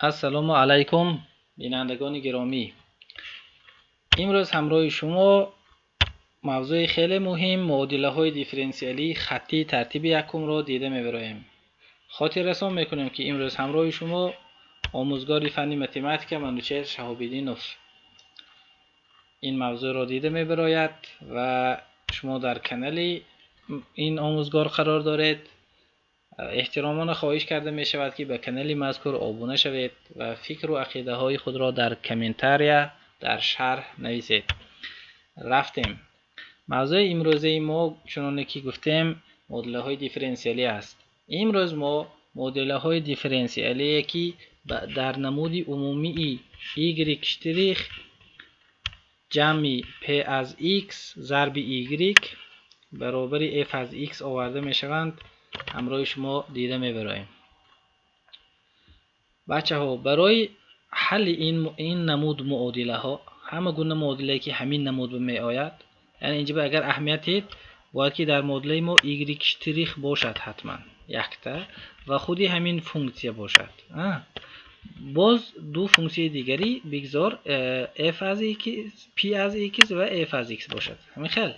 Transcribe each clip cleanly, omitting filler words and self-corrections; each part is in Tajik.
Ассалому алайкум, бинандагони гиромӣ. Имрӯз ҳамроҳи шумо мавзӯи хеле муҳим, муодилаҳои дифференсиалии хаттии тартиби якумро дида мебароем. Хотиррасон мекунем, ки имрӯз ҳамроҳи шумо омӯзгори фанни математика Манучеҳр Шаҳобиддинов ин мавзӯъро дида мебарояд ва шумо дар канали ин омӯзгор қарор доред. Эҳтиромона хоҳиш карда мешавад, ки ба канали мазкур обуна шавед ва фикру ақидаҳои худро дар комментария, дар шарҳ нависед. Рафтем. Мавзӯи имрӯзаи мо, чуноне ки гуфтем, муодилаҳои дифференсиалӣ аст. Имрӯз мо муодилаҳои дифференсиалие, ки дар намуди умумии y штрих ҷамъи p аз x зарби y баробари f аз x оварда мешаванд, ҳамроҳи шумо дида мебароем. Бачаҳо, барои ҳалли ин намуд муодилаҳо, ҳама гуна муодилае, ки ҳамин намуд меояд, яъне инҷа агар аҳамият диҳед, бояд ки дар муодилаи мо y штрих бошад ҳатман якта ва худи ҳамин функсия бошад. Боз ду функсияи дигари бигзор f аз x, p аз x ва f аз x бошад. Ҳамин хел.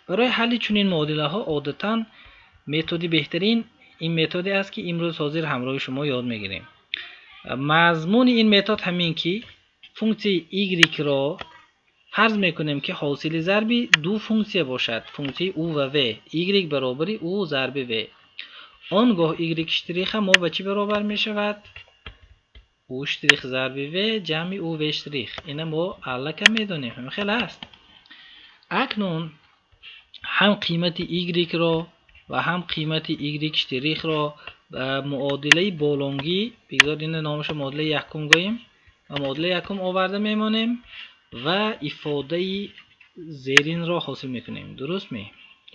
Барои ҳалли чунин муодилаҳо одатан методи беҳтарин ин методе аст, ки имрӯз ҳозир ҳамроҳи шумо ёд мегирем. Мазмуни ин метод ҳамин ки функсияи y-ро фарз мекунем, ки ҳосили зарби ду функсия бошад, функсияи u ва v, y баробари u зарби v. Он гоҳ y штриха мо ба чӣ баробар мешавад? U штрих зарби v ҷамъи u v штрих. Ина мо аллака медонем, ҳамин хел аст. Акнун ҳам қимати y-ро ва ҳам қимати y штрихро ба муодилаи болонгӣ, бигзор ина номашро муодилаи якум гӯем, ва муодилаи якум оварда мемонем ва ифодаи зеринро ҳосил мекунем. Дуруст ме?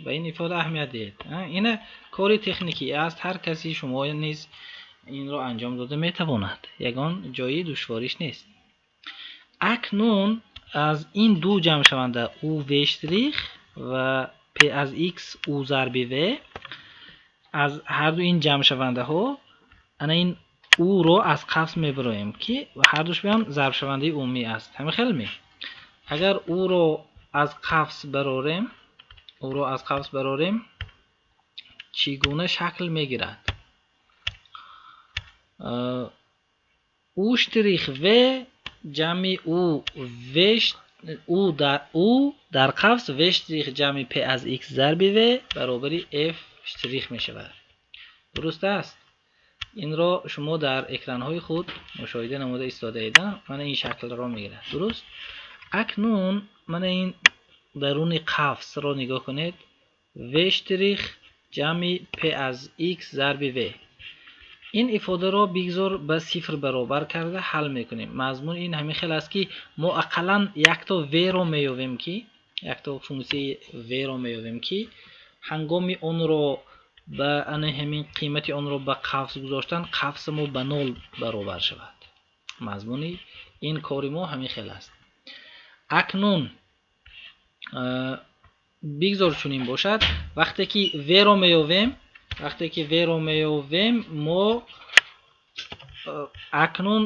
Ба ин ифода аҳамият диҳед. Ина кори техникӣ аст, ҳар каси шумо низ инро анҷом дода метавонад, ягон ҷои душвориш нест. Акнун аз ин ду ҷамъшаванда, u v штрих ва p аз x u зарби v, аз ҳарду ин ҷамъшавандаҳо ана ин u-ро аз қавс мебароем, ки ҳардуш биам зарбшавандаи умумӣ аст. Ҳамин хел ме? Агар u-ро аз қавс барорем, u-ро аз қавс барорем, чӣ гуна шакл мегирад? U штрих v ҷамъи u v u дар u дар қавс v штрих ҷамъи p аз x зарби v баробари f штрих мешавад. Дуруст аст? Инро шумо дар экранҳои худ мушоҳида намуда истодаед. Мана ин шаклро мегирад. Дуруст? Акнун мана ин даруни қавсро нигоҳ кунед: v штрих ҷамъи p аз x зарби v. Ин ифодаро бигзор ба сифр баробар карда ҳал мекунем. Мазмуни ин ҳамин хел аст, ки мо ақаллан якто v-ро меёвем, ки якто функсияи v-ро меёвем, ки ҳангоми онро ба ана ҳамин қимати онро ба қавс гузоштан, қавси мо ба нол баробар шавад. Мазмуни ин кори мо ҳамин хел аст. Акнун бигзор чунин бошад. Вақте ки v-ро меёвем, вақте ки v-ро меёвем, мо акнун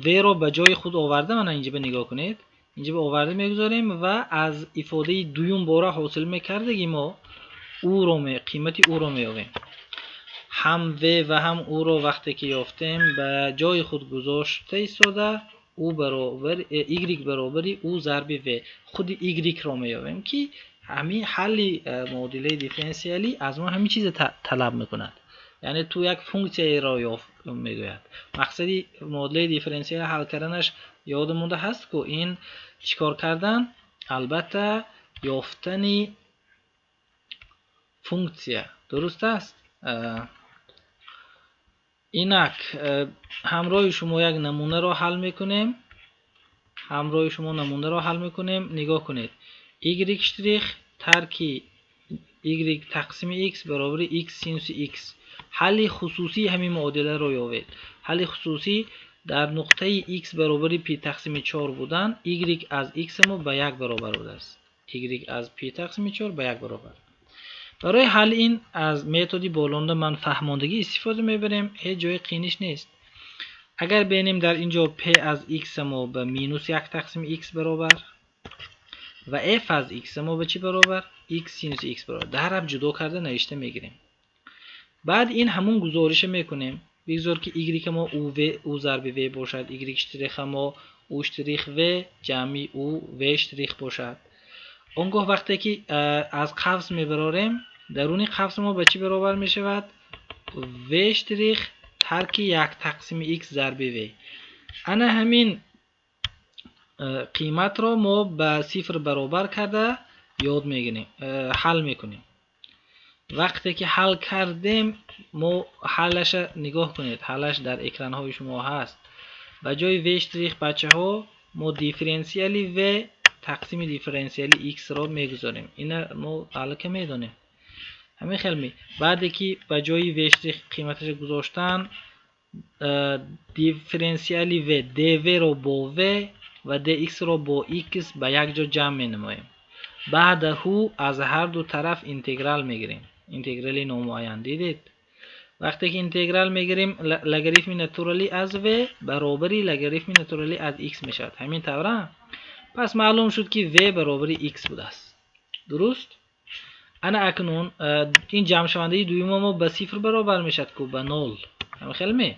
v-ро ба ҷои худ оварда, мана инҷа ба нигоҳ кунед, инҷа ба оварда мегузорем ва аз ифодаи дуюм бора ҳосил мекардаги мо u-ро, қимати u-ро меёвем. Ҳам v ва ҳам u-ро вақте ки ёфтем, ба ҷои худ гузошта истода, u баробар y баробари u зарби v, худи y-ро меёвем, ки ҳамин ҳалли муодилаи дифференсиалӣ аз мо ҳамин чизе талаб мекунад, яъне ту як функсияеро ёфт, мегӯяд. Мақсади муодилаи дифференсиал ҳал карданаш ёдам монда ҳаст ку, ин чӣ кор кардан? Албатта, ёфтани функсия. Дуруст аст? Инак ҳамроҳи шумо як намунаро ҳал мекунем, ҳамроҳи шумо намунаро ҳал мекунем. Нигоҳ кунед: y штрих тарки y тақсими x баробари x синуси x. Ҳалли хусусии ҳамин муодиларо ёвед. Ҳалли хусусӣ: дар нуқтаи x баробари пи тақсими 4 будан y аз x мо ба як баробар будааст, y аз пи тақсими 4 ба як баробар. Барои ҳалли ин аз методи болонда ман фаҳмондагӣ истифода мебарем, ҳеҷ ҷои қииниш нест. Агар бинем, дар инҷо p аз x мо ба минус як тақсими x баробар ва f аз x мо ба чӣ баробар? X синуси x баробар. Дараб ҷудо карда навишта мегирем. Баъд ин ҳамун гузориша мекунем. Бигзор, ки y мо uv, u зарби v бошад, y штрих мо u штрих v ҷамъи u v штрих бошад. Он гоҳ вақте ки аз қавс мебарорем, даруни қавс мо ба чӣ баробар мешавад? V штрих тарки як тақсими x зарби v. Ана ҳамин қиматро мо ба сифр баробар карда ёд мегирем, ҳал мекунем. Вақте ки ҳал кардем, мо ҳаллаша нигоҳ кунед, ҳаллаш дар экранҳои шумо ҳаст. Ба ҷои v штрих, бачаҳо, мо дифференсиали v тақсими дифференсиали x-ро мегузорем. Ина мо аллака медонем. Ҳамин хел ми баъде ки ба ҷои v штрих қиматаша гузоштан, дифференсиали v, dv-ро бо v ва dx-ро бо x ба як ҷо ҷамъ менамоем. Баъдаҳу аз ҳар ду тараф интеграл мегирем, интеграли номуайян. Дидед, вақте ки интеграл мегирем, логарифми натуралӣ аз v баробари логарифми натуралӣ аз x мешавад. Ҳамин тавра. Пас маълум шуд, ки v баробари x будааст, дуруст. Ана акнун ин ҷамъшавандаи дуюма мо ба сифр баробар мешавад ку, ба нол. Ҳамин хел ме?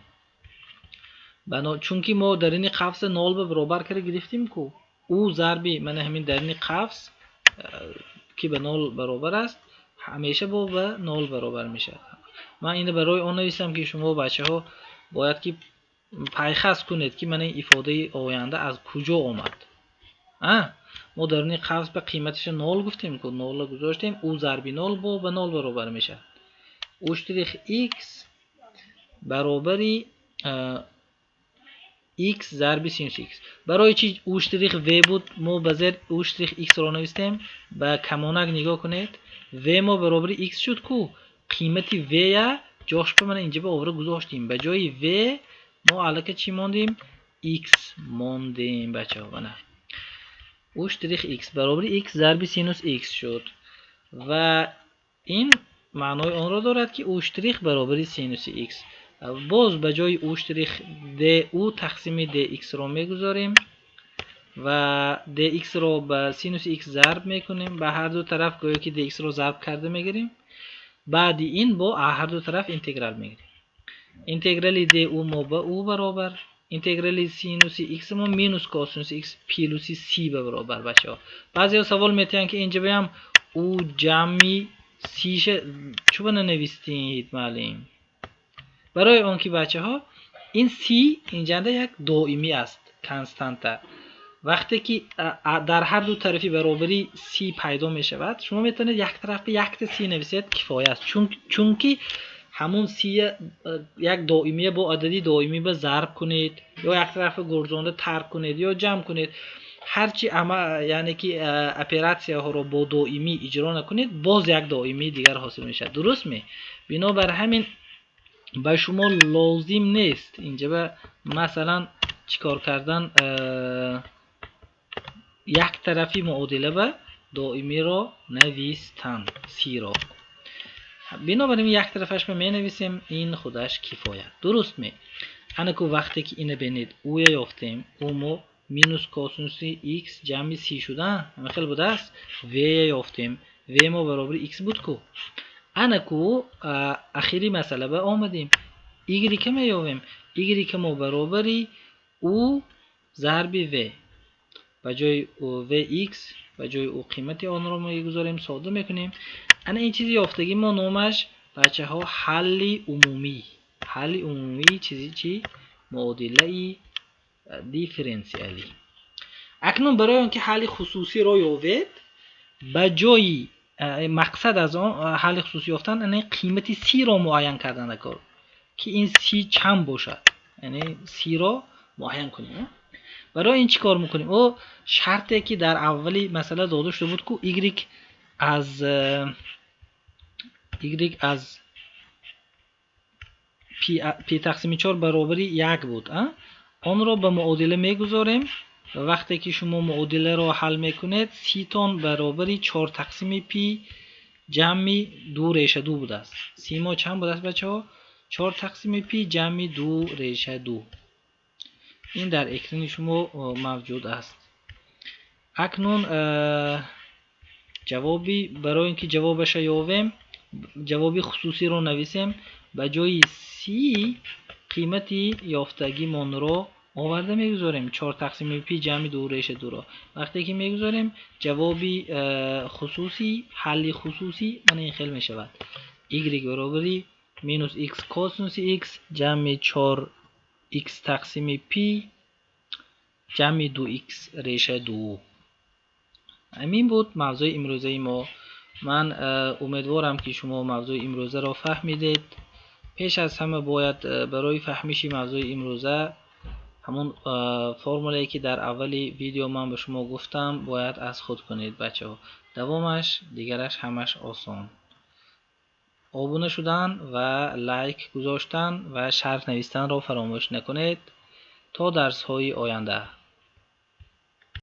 Ба нол, чунки мо дарини қавса нол ба баробар карда гирифтем ку. U зарби мана ҳамин дарини қавс, ки ба нол баробар аст, ҳамеша бо ба нол баробар мешавад. Ман инро барои он нависам, ки шумо, бачаҳо, бояд ки пайхас кунед, ки мана ин ифодаи оянда аз куҷо омад. Мо даруни қавс ба қиматаша нол гуфтем ку, нолро гузоштем. U зарби нол бо ба нол баробар мешавад. U штрих x баробари x зарби синус x. Барои чи u штрих v буд, мо ба зер u штрих x-ро навистем? Ба камонак нигоҳ кунед. V мо баробари x шуд ку, қимати v-я ҷош ба мана инҷа ба овара гузоштем. Ба ҷои v мо аллака чӣ мондем? X мондем, бачаҳо. Мана u штрих x баробари x зарби синус x шуд ва ин маънои онро дорад, ки u штрих баробари синуси x. Боз ба ҷои u штрих du тақсими dx-ро мегузорем ва dx-ро ба синуси x зарб мекунем. Ба ҳар ду тараф гӯё ки dx-ро зарб карда мегирем. Баъди ин бо ҳар ду тараф интеграл мегирем. Интеграли du мо ба u баробар, интеграли синуси x мо минус косинуси x плюси c ба баробар. Бачаҳо, баъзеҳо савол метиҳанд, ки инҷа баям u ҷамъи c-ша чӯба нанавистед, маълим? Барои он ки, бачаҳо, ин c инҷанда як доимӣ аст, константа. Вақте ки дар ҳар ду тарафи баробарӣ c пайдо мешавад, шумо метавонед як тараф якта c нависед, кифоя аст, чунки ҳамун c як доимия бо адади доимӣ ба зарб кунед ё як тарафа гурзонда тарк кунед ё ҷамъ кунед, ҳарчи, яъне ки оператсияҳоро бо доимӣ иҷро накунед, боз як доимии дигар ҳосил мешавад, дуруст ме? Бинобар ҳамин ба шумо лозим нест инҷа масалан чӣ кор кардан, як тарафи муодила ба доимиро навистан, c-ро. Бинобар ин як тарафашро менависем, ин худаш кифоя, дуруст ме? Анаку вақте ки ина бинед, u-я ёфтем, u мо минус косинуси x ҷамъи c шуда, ҳамин хел будааст. V-я ёфтем, v мо баробари x буд ку. Анаку ахири масъала ба омадем, y меёбем. Y мо баробари u зарби v. Ба ҷои vx, ба ҷои u қимати онро мегузорем, сода мекунем. Ана ин чизи ёфтагӣ мо номаш, бачаҳо, ҳалли умумӣ. Ҳалли умумии чизи чӣ? Муодилаи дифференсиалӣ. Акнун барои он ки ҳалли хусусиро ёбед, ба ҷои мақсад аз он ҳалли хусусӣ ёфтан, яъне қимати c-ро муайян кардан кор, ки ин c чанд бошад, яъне c-ро муайян кунем. Барои ин чӣ кор мекунем? О шарте ки дар аввали масъала дода шуда буд ку, y аз пи тақсими чор баробари як буд, онро ба муодила мегузорем. Ва вақте ки шумо муодиларо ҳал мекунед, c-тон баробари чор тақсими пи ҷамъи ду реша ду будааст. C мо чанд будааст, бачаҳо? Чор тақсими пи ҷамъи ду реша ду. Ин дар экрани шумо мавҷуд аст. Акнун ҷавоби, барои ин ки ҷавобаша ёвем, ҷавоби хусусиро нависем, ба ҷои c қимати ёфтагимонро оварда мегузорем, чор тақсими пи ҷамъи ду реша дуро. Вақте ки мегузорем, ҷавоби хусусӣ, ҳалли хусусӣ мана ин хел мешавад: y баробари минус x косинуси x ҷамъи чор x тақсими пи ҷамъи ду x реша ду. Ҳамин буд мавзӯи имрӯзаи мо. Ман умедворам, ки шумо мавзӯи имрӯзаро фаҳмидед. Пеш аз ҳама бояд барои фаҳмиши мавзӯи имрӯза ҳамон формулае, ки дар аввали видео ман ба шумо гуфтам, бояд аз худ кунед, бачаҳо. Давомаш, дигараш ҳамаш осон. Обуна шудан ва лайк гузоштан ва шарҳ навистанро фаромӯш накунед. То дарсҳои оянда.